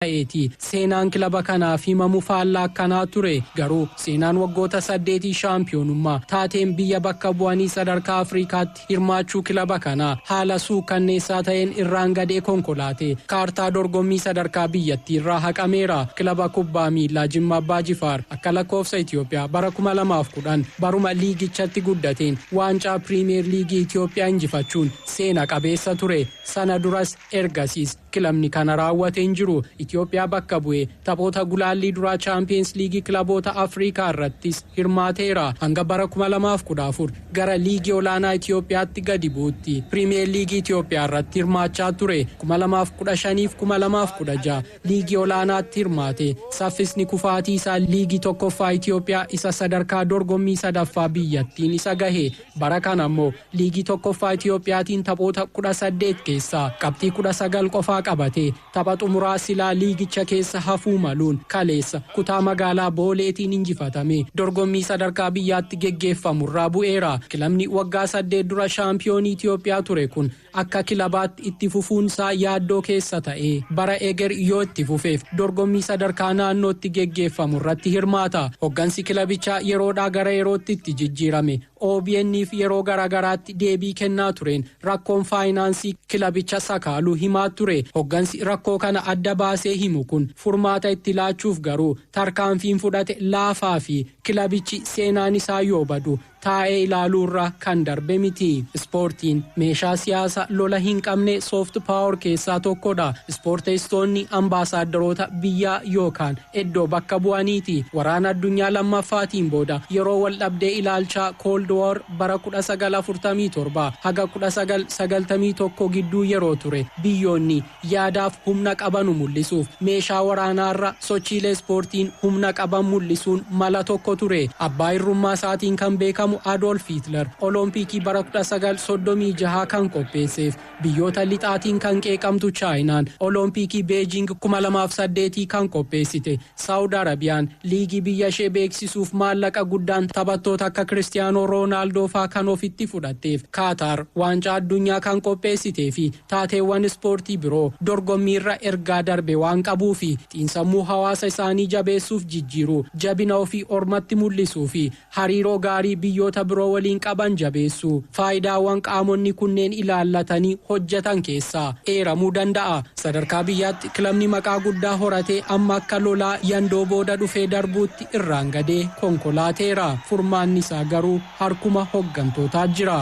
Ta'eeti. Seenaan kilaba kanaaf himamu faallaa akkanaa ture. Garuu seenaan waggoota saddeetii shaampiyoonummaa taateen biyya bakka bu'anii sadarkaa Afrikaatti hirmaachuu kilaba kanaa haala suukanneessaa ta'een irraan gadee konkolaate kaartaa dorgommii sadarkaa biyyattii irraa haqameera. Kilaba kubbaa miilaa Jimma Abbaa Jifaar akka lakkoofsa Itoophiyaa bara 2010 baruma liigichatti guddateen waancaa Piriimeer Liigii Itoophiyaa injifachuun seena qabeessa ture. Sana duras ergasiis kilabni kana raawwatee hin jiru. Itoophiyaa bakka bu'ee taphoota gulaallii duraa Chaampiyeens Liigii kilaboota Afrikaa irrattis hirmaateera. Hanga bara 2014 gara liigii olaanaa Itoophiyaatti gadi bu'utti Piriimeer Liigii Itoophiyaa irratti hirmaachaa ture. 2015 fi 2016 liigii olaanaatti hirmaate. Saffisni kufaatii isaa liigii tokkoffaa Itoophiyaa isa sadarkaa dorgommii sadaffaa biyyattiin isa gahe. Bara kana immoo liigii tokkoffaa Itoophiyaatiin taphoota 18 keessaa qabxii 19 qofaa qabate tapha xumuraa silaa liigicha keessa hafuu maluun kaleessa kutaa magaalaa Booleetiin injifatame dorgommii sadarkaa biyyaatti geggeeffamurraa bu'eera. Kilabni waggaa 8 dura shaampiyoonii Itoophiyaa ture kun akka kilabaatti itti fufuunsaa yaaddoo keessa ta'e bara eger yoo itti fufeef dorgommii sadarkaa naannootti geggeeffamu irratti hirmaata. Hoggansi kilabichaa yeroodhaa gara yerootti itti jijjiirame OBN'f yeroo garaagaraatti deebii kennaa tureen rakkoon faayinaansii kilabicha sakaaluu himaa ture. Hoggansi rakkoo kana adda baasee himu kun furmaata itti laachuuf garuu tarkaanfiin fudhate laafaa fi kilabichi seenaan isaa yoo badu taa'ee ilaaluurra kan darbe miti. Ispoortiin meeshaa siyaasa lola hin qabne, soft power, keessaa tokkodha. Ispoorteessitoonni ambaasaadaroota biyyaa yookaan iddoo bakka bu'aniiti. Waraana addunyaa lammaffaatiin booda yeroo wal dhabdee ilaalchaa Cold War bara 1947 haga 1991 gidduu yeroo ture, biyyoonni yaadaaf humna qabanu mul'isuuf meeshaa waraanaarra sochiilee ispoortiin humna qaban mul'isuun mala tokko ture. Abbaa irrummaa isaatiin kan beekamu Adolf Hitler Olompikii bara 1936 kan qopheesseef, biyyoota lixaatiin kan qeeqamtu Chaayinaan Olompikii Beejing 2008 kan qopheessite, Saawud Arabiyaan liigii biyya ishee beeksisuuf maallaqa guddaan taphattoota akka Kiristiyaanoo Roonaaldoo faa kan ofitti fudhatteef, Kaataar waancaa addunyaa kan qopheessitee fi taateewwan ispoortii biroo dorgommiirra ergaa darbe waan qabuu fi xiinsammuu hawaasa isaanii jabeessuuf, jijjiiruu, jabina ofii ormatti mul'isuu fi hariiroo gaarii biyyoota biroo waliin qaban jabeessuu faayidaawwan qaamonni kunneen ilaallatanii hojjetan keessaa eeramuu danda'a. Sadarkaa biyyaatti kilabni maqaa guddaa horatee amma akka lolaa yandoo booda dhufee darbuutti irraan gadee konkolaateera. Furmaanni isaa garuu harkuma hoggantootaa jira.